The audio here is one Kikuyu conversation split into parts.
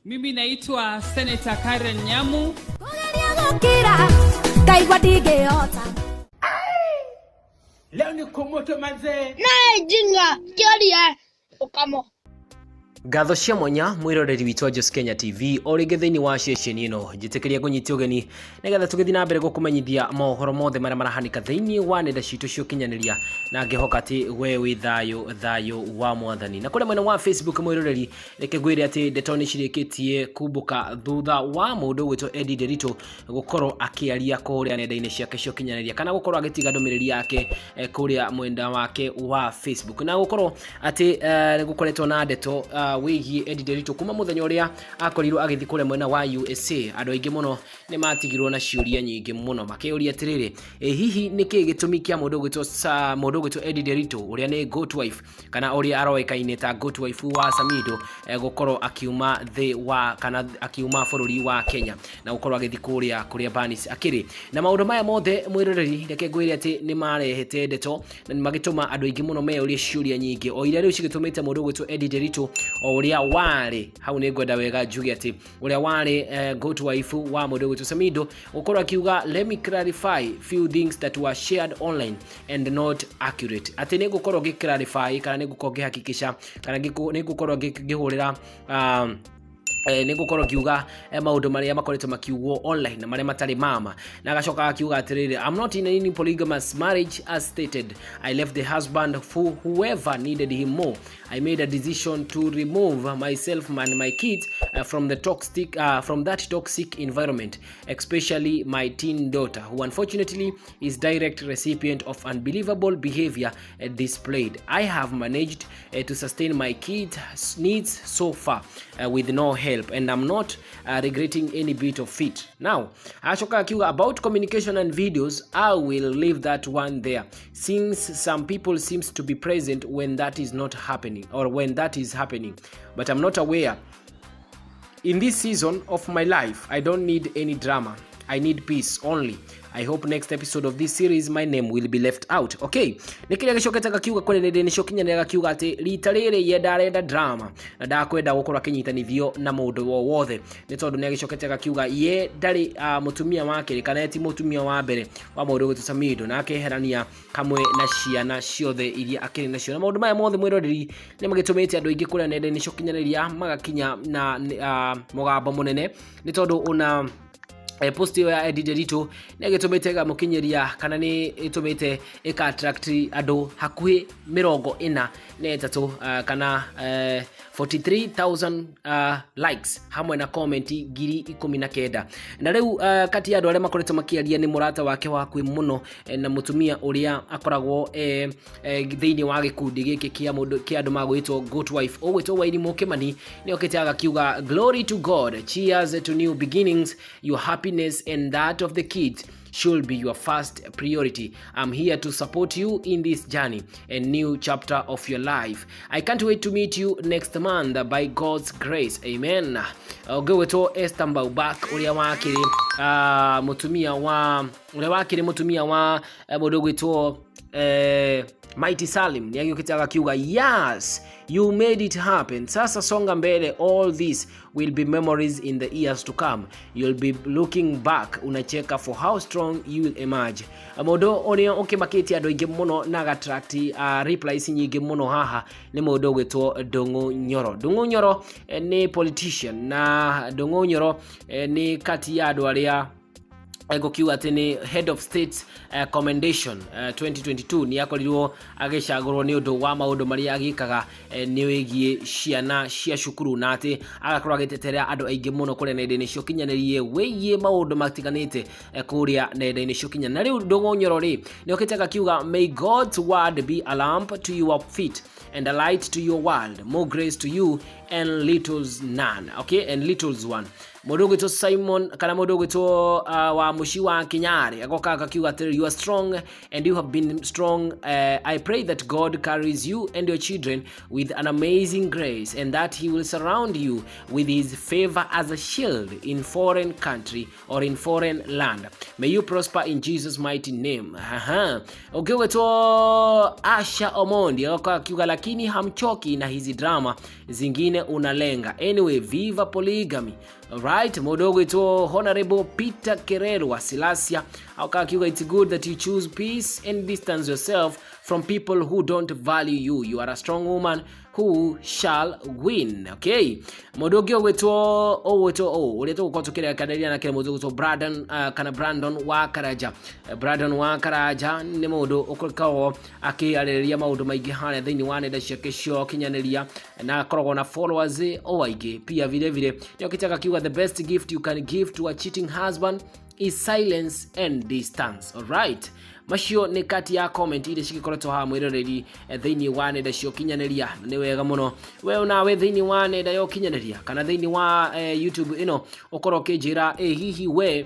Mimi naitwa Senator Karen Nyamu. Kũgeria gũkira ngaigua ndingĩhota. Leo ni kumoto manzee. Nae jinga kĩoria ũkamo. Ngatho cia mwanya mwiroreri witũ wa Jos Kenya TV o rĩngĩ thĩinĩ wa ceceni ĩno njĩtĩkĩria ngũnyite ũgeni nĩgetha tũgĩthiĩ na mbere gũkũmenyithia mohoro mothe marĩa marahanĩka thĩinĩ wa nenda citũ cia ũkinyanĩria, na ngĩhoka atĩ we wĩ thayũ, thayũ wa mwathani. Na kũrĩa mwena wa Facebook, mwĩroreri, reke ngwĩre atĩ ndeto nĩ cirĩkĩtie kumbũka thutha wa mũndũ ũgwĩtwo Eddie Nderitu gũkorwo akĩaria kũrĩa nenda-inĩ ciake cia ũkinyanĩria, kana gũkorwo agĩtiga ndũmĩrĩri yake kũrĩa mwenda wake wa Facebook, na gũkorwo atĩ nĩ gũkoretwo na ndeto wĩgiĩ Eddie Nderitu kuma mũthenya ũrĩa akorirwo agĩthiĩ kũrĩa mwena wa USA. Andũ aingĩ mũno nĩ matigirwo na ciũria nyingĩ mũno makĩũria atĩrĩrĩ, hihi nĩ kĩĩ gĩtũmi kĩa mũndũ ũgwĩtwo Eddie Nderitu, ũrĩa nĩ goat wife kana ũrĩa aroĩkaine ta goat wife wa Samido, gũkorwo akiuma thĩ wa kana akiuma bũrũri wa Kenya na gũkorwo agĩthiĩ kũrĩa kũrĩa Bernice akĩrĩ? Na maũndũ maya mothe, mwĩroreri, reke ngwĩre atĩ nĩ marehete ndeto na nĩ magĩtũma andũ aingĩ mũno meyũrie ciũria nyingĩ, o iria rĩu cigĩtũmĩte mũndũ ũgwĩtwo Eddie Nderitu, o ũrĩa warĩ hau, nĩ ngwenda wega njuge atĩ ũrĩa warĩ goat wife wa mũndũ ũgwĩtwo Samido, gũkorwo akiuga, "Let me clarify few things that were shared online and not accurate," atĩ nĩ ngũkorwo ngĩ clarify kana nĩ ngũkorwo ngĩhakikisha kana nĩ ngũkorwo ngĩhũrĩra nĩ ngũkorwo ngiuga maũndũ marĩa makoretwo makiugwo online na marĩa matarĩ mama. Na agacoka akiuga atĩrĩrĩ, "I'm not in any polygamous marriage as stated. I left the husband for whoever needed him more. I made a decision to remove myself and my kids from that toxic environment, especially my teen daughter, who unfortunately is direct recipient of unbelievable behavior displayed. I have managed to sustain my kids' needs so far with no help, and I'm not regretting any bit of it." Now acoka akiuga, "About communication and videos, I will leave that one there, since some people seems to be present when that is not happening or when that is happening, but I'm not aware. In this season of my life, I don't need any drama. I need peace only. I hope next episode of this series my name will be left out." Okay, nĩ kĩrĩa gĩcokete gakiuga kũrĩ nenda-inĩ cia ũkinyanĩria, gakiuga atĩ rita rĩrĩ ye ndarenda drama na ndakwenda gũkorwo akĩnyitanithio na mũndũ o wothe, nĩ tondũ nĩ agĩcokete gakiuga ye ndarĩ mũtumia wa kerĩ kana ye ti mũtumia wa mbere wa mũndũ ũgwĩtwo Samido, na akeherania hamwe na ciana ciothe iria akĩrĩ nacio. Na maũndũ maya mothe, mwĩroreri, nĩ magĩtũmĩte andũ aingĩ kũrĩa nenda-inĩ cia ũkinyanĩria magakinya na mũgambo mũnene, nĩ tondũ ona post ĩyo ya Eddie Nderitu nĩ ĩgĩtũmĩte ĩgamũkinyĩria kana nĩ ĩtũmĩte ĩka attract andũ hakuhĩ 43 kana 43,000 likes hamwe na comment 19,000. Na rĩu kati ya andũ arĩa makoretwo makĩaria nĩ mũrata wake wa hakuhĩ mũno na mũtumia ũrĩa akoragwo thĩinĩ wa gĩkundi gĩkĩ kĩa mũndũ kĩa andũ magwĩtwo goat wife, ũgwĩtwo Wairimũ Kĩmani, nĩ okĩte agakiuga, "Glory to God. Cheers to new beginnings. Your happiness and that of the kids should be your first priority. I'm here to support you in this journey and new chapter of your life. I can't wait to meet you next month by God's grace. Amen." Ũngĩgwĩtwo Esther Mbaubak, ũrĩa wakĩrĩ mũtumia wa ũrĩa wakĩrĩ mũtumia wa mũndũ ũgwĩtwo Mighty Salim, nĩ agĩũkĩte agakiuga, "Yes, you made it happen. Sasa songa mbele. All this will be memories in the years to come. You'll be looking back unacheka for how strong you will emerge." Mũndũ ũrĩa ũkĩmakĩtie andũ aingĩ mũno na agattract replies nyingĩ mũno haha nĩ mũndũ ũgwĩtwo Ndung'u Nyoro. Ndung'u Nyoro nĩ politician, na Ndung'u Nyoro nĩ kati ya andũ arĩa ngũkiuga atĩ nĩ head of state commendation 2022, nĩ akorirwo agĩcagũrwo nĩ ũndũ wa maũndũ marĩa agĩkaga nĩ wĩgiĩ ciana cia cukuru, na atĩ agakorwo agĩtetera andũ aingĩ mũno kũrĩa nenda-inĩ cia ũkinyanĩria wĩgiĩ maũndũ matiganĩte kũrĩa nenda-inĩ cia ũkinyanĩria. Na rĩu Ndung'u Nyoro rĩ, nĩ okĩte agakiuga, "May God's word be a lamp to your feet and a light to your world. More grace to you and littles none." Okay, and littles one. Mũndũ ũgwĩtwo Simon kana mũndũ ũgwĩtwo wa mũciĩ wa Kinyarĩ agoka akakiuga atĩrĩ, "You are strong and you have been strong. I pray that God carries you and your children with an amazing grace and that he will surround you with his favor as a shield in foreign country or in foreign land. May you prosper in Jesus' mighty name." Aha. Ũngĩ ũgwĩtwo Asha Omondi agoka akiuga, "Lakini hamchoki na hizi drama Zingine unalenga. Anyway, viva polygamy. Alright, mũndũ ũgwĩtwo Honorable Peter Kerero wa Silasia auka akiuga, "It's good that you choose peace and distance yourself from people who don't value you. You are a strong woman who shall win." Okay, mũndũ ũngĩ ũgwĩtwo ũrĩa tũgũkorwo tũkĩrekanĩria nake mũndũ ũgwĩtwo Brandon, kana Brandon wa Karaja. Brandon wa Karaja nĩ mũndũ ũkoragwo akĩarĩrĩria maũndũ maingĩ harĩa thĩinĩ wa nenda ciake cia ũkinyanĩria na akoragwo na followers o aingĩ. Pia vile vile nĩ okĩte akiuga, "The best gift you can give to a cheating husband is silence and distance." Alright, macio nĩ kati ya comment iria cigĩkoretwo haha, mwĩroreri, thĩinĩ wa nenda cia ũkinyanĩria. Na nĩ wega mũno we nawe thĩinĩ wa nenda ya ũkinyanĩria kana thĩinĩ wa YouTube ĩno ũkorwo ũkĩnjĩra ĩ hihi we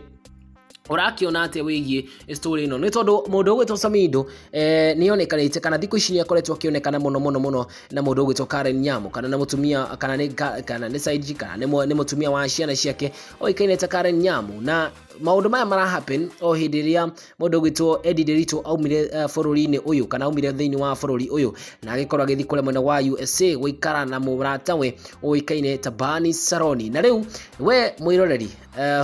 ũrakĩona atĩa wĩgiĩ story ĩno, nĩ tondũ mũndũ ũgwĩtwo Samido nĩ onekanĩte kana thikũ ici nĩ akoretwo akĩonekana mũno mũno mũno na mũndũ ũgwĩtwo Karen Nyamu, kana na mũtumia, kana nĩ side, kana nĩ mũtumia wa ciana ciake oĩkaine ta Karen Nyamu. Na maũndũ maya mara happen o hĩndĩ ĩrĩa mũndũ ũgwĩtwo Eddie Nderitu aumire bũrũri-inĩ ũyũ, kana aumire thĩinĩ wa bũrũri ũyũ na agĩkorwo agĩthiĩ kũrĩa mwena wa USA gũikara na mũratawe ũĩkaine ta Bani Saroni. Na rĩu we mwĩroreri,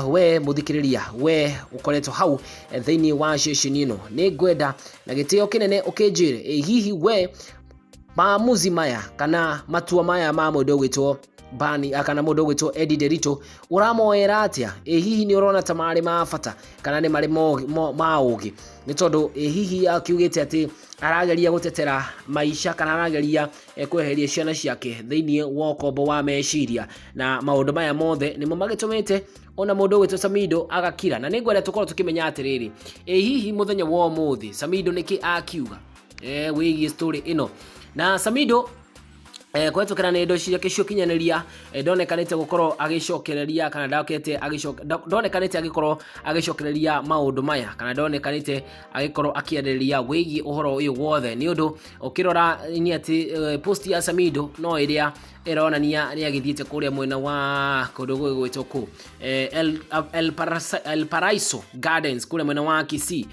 we mũthikĩrĩria, we ũkoretwo hau thĩinĩ wa ceceni ĩno, nĩ ngwenda na gĩtĩo kĩnene ũkĩnjĩre ĩ hihi we maamuzi maya kana matua maya ma mũndũ ũgwĩtwo Bani, kana mũndũ ũgwĩtwo Eddie Nderitu ũramoera atĩa? Ĩ hihi nĩ ũrona ta marĩ ma bata kana nĩ marĩ ma ũgĩ? Nĩ tondũ ĩ hihi akiugĩte atĩ arageria gũtetera maica kana arageria kweheria ciana ciake thĩinĩ wa ũkombo wa meciria, na maũndũ maya mothe nĩmo magĩtũmĩte ona mũndũ ũgwĩtwo Samido agakira. Na nĩ ngwenda tũkorwo tũkĩmenya atĩrĩrĩ, ĩ hihi mũthenya wa ũmũthĩ Samido nĩkĩ akiuga wĩgiĩ story ĩno? Na Samido kũhetũkĩra nendo ciake cia ũkinyanĩria ndonekanĩte gũkorwo agĩcokereria kana ndokete ndonekanĩte agĩkorwo agĩcokereria maũndũ maya, kana ndonekanĩte agĩkorwo akĩarĩrĩria wĩgiĩ ũhoro ũyũ wothe, nĩ ũndũ ũkĩrora nĩ atĩ post ya Samido no ĩrĩa ĩronania nĩ agĩthiĩte kũrĩa mwena wa kũndũ gũgwĩtwo kũ El Paraiso Gardens kũrĩa mwena wa Kisii,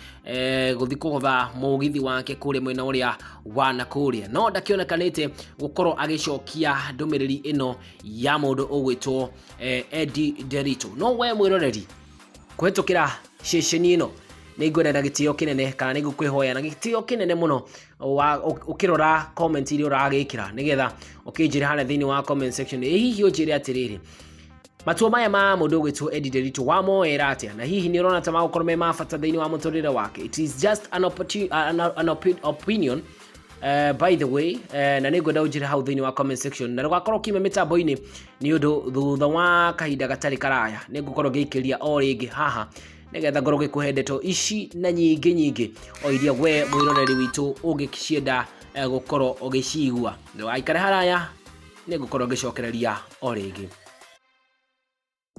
gũthiĩ kũgotha mũgithi wake kũrĩa mwena ũrĩa wa nakũrĩa, no ndakĩonekanĩte gũkorwo agĩcokia ndũmĩrĩri ĩno ya mũndũ ũgwĩtwo Eddie Nderitu. No we mwĩroreri kũhetũkĩra ceceni ĩno, nĩ ngwenda na gĩtĩo kĩnene kana nĩ ngũkwĩhoya na gĩtĩo kĩnene mũno ũkĩrora comment iria ũragĩkĩra, nĩgetha ũkĩnjĩre harĩa thĩinĩ wa comment section, ĩ hihi ũnjĩre atĩrĩrĩ, matua maya ma mũndũ ũgwĩtwo Eddie Nderitu wamoera atĩa, na hihi nĩ ũrona ta magũkorwo me ma bata thĩinĩ wa mũtũrĩre wake? It is just an opinion, by the way, na nĩ ngwenda ũnjĩre hau thĩinĩ wa comment section, na ndũgakorwo ũkiuma mĩtambo-inĩ, nĩ ũndũ thutha wa kahinda gatarĩ karaya nĩ ngũkorwo ngĩikĩria o rĩngĩ haha, nĩgetha ngorwo ngĩkũhe ndeto ici na nyingĩ nyingĩ o iria we mwĩroreri witũ ũngĩcienda gũkorwo ũgĩcigua. Ndũgaikare haraya, nĩ ngũkorwo ngĩcokereria o rĩngĩ.